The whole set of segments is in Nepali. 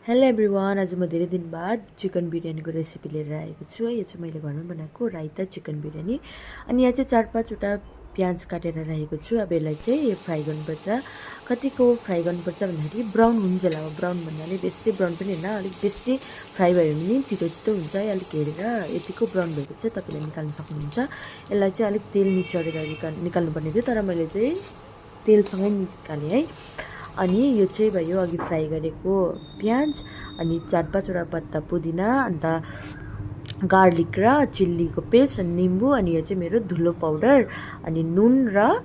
हेलो एभ्रिवान, आज म धेरै दिन बाद चिकन बिरयानीको रेसिपी लिएर आएको छु है। यो चाहिँ मैले घरमा बनाएको रायता चिकन बिरयानी। अनि यहाँ चाहिँ 4-5वटा प्याज काटेर राखेको छु। अब यसलाई चाहिँ फ्राई गर्नुपर्छ। कतिको फ्राई गर्नुपर्छ भन्दाखेरि ब्राउन हुन्छ होला। अब ब्राउन भन्नाले बेसी ब्राउन पनि होइन, अलिक बेसी फ्राई भयो भने पनि तितो तितो हुन्छ है। अलिक हेरेर यतिको ब्राउन भएपछि तपाईँले निकाल्न सक्नुहुन्छ। यसलाई चाहिँ अलिक तेल निचोरेर निकाल्नुपर्ने थियो, तर मैले चाहिँ तेलसँगै निकालेँ है। अनि यो चाहिँ भयो अघि फ्राई गरेको प्याज, अनि 4-5वटा पत्ता पुदिना, अन्त गार्लिक र चिल्लीको पेस्ट, अनि निम्बु, अनि यो चाहिँ मेरो धुलो पाउडर, अनि नुन र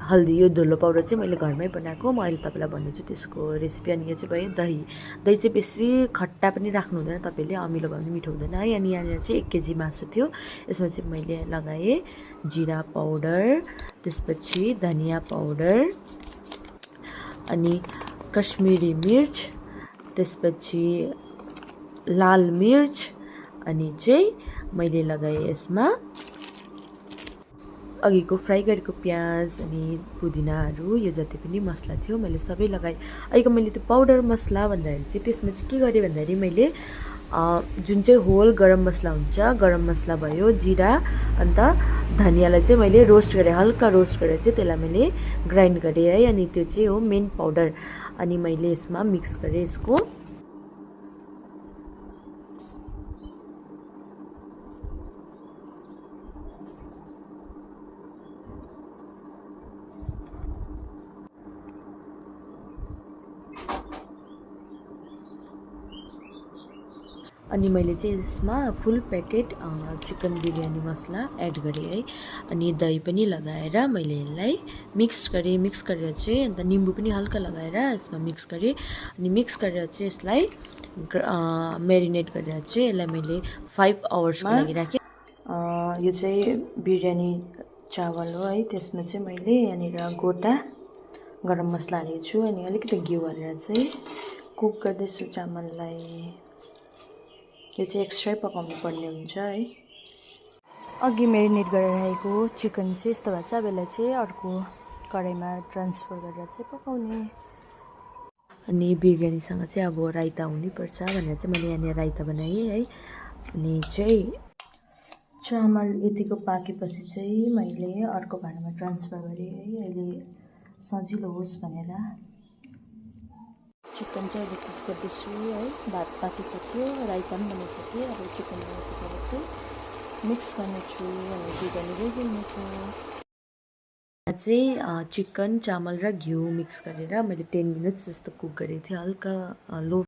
हल्दी। यो धुलो पाउडर चाहिँ मैले घरमै बनाएको, म अहिले तपाईँलाई भन्दैछु त्यसको रेसिपी। अनि यो चाहिँ भयो दही। दही चाहिँ बेसी खट्टा पनि राख्नु हुँदैन तपाईँले, अमिलो भयो भने मिठो हुँदैन है। अनि यहाँनिर चाहिँ 1 केजी मासु थियो। यसमा चाहिँ मैले लगाएँ जिरा पाउडर, त्यसपछि धनियाँ पाउडर, अनि कश्मीरी मिर्च, त्यसपछि लाल मिर्च, अनि चाहिँ मैले लगाएँ यसमा अघिको फ्राई गरेको प्याज अनि पुदिनाहरू, यो जति पनि मसला थियो मैले सबै लगाएँ। अहिलेको मैले त्यो पाउडर मसला भन्दाखेरि चाहिँ त्यसमा चाहिँ के गरेँ भन्दाखेरि मैले जुन चाहिँ होल गरम मसला हुन्छ, गरम मसला भयो, जिरा, अन्त धनियाँलाई चाहिँ मैले रोस्ट गरेँ, हल्का रोस्ट गरेर चाहिँ त्यसलाई मैले ग्राइन्ड गरेँ है। अनि त्यो चाहिँ हो मेन पाउडर। अनि मैले यसमा मिक्स गरेँ यसको। अनि मैले चाहिँ यसमा फुल प्याकेट चिकन बिरयानी मसला एड गरेँ है। अनि दही पनि लगाएर मैले यसलाई मिक्स गरेर चाहिँ अन्त निम्बु पनि हल्का लगाएर यसमा मिक्स गरेँ। अनि मिक्स गरेर चाहिँ यसलाई म्यारिनेट गरेर चाहिँ यसलाई मैले 5 आवर्सको लागि राखेँ। यो चाहिँ बिरयानी चावल हो है। त्यसमा चाहिँ मैले यहाँनिर गोटा गरम मसला हालेको छु, अनि अलिकति घिउ हालेर चाहिँ कुक गर्दैछु चामललाई। यो चाहिँ एक्स्ट्रै पकाउनु पर्ने हुन्छ है। अघि मेरिनेट गरेर राखेको चिकन चाहिँ यस्तो भएको छ। अब यसलाई चाहिँ अर्को कराईमा ट्रान्सफर गरेर चाहिँ पकाउने। अनि बिरयानीसँग चाहिँ अब रायता हुनैपर्छ भनेर चाहिँ मैले यहाँनिर रायता बनाएँ है। अनि चाहिँ चामल यतिको पाकेपछि चाहिँ मैले अर्को भाँडामा ट्रान्सफर गरेँ है, अहिले सजिलो होस् भनेर। चिकन चाहिँ अहिले कुक गर्दैछु है। भात पाकिसक्यो, रायता पनि बनाइसकेँ। अब चिकन बनाइसकेर चाहिँ मिक्स गर्नेछु अनि बिरयानी रेडी हुनेछ। चाहिँ चिकन, चामल र घिउ मिक्स गरेर मैले 10 मिनट्स जस्तो कुक गरेको थिएँ, हल्का लो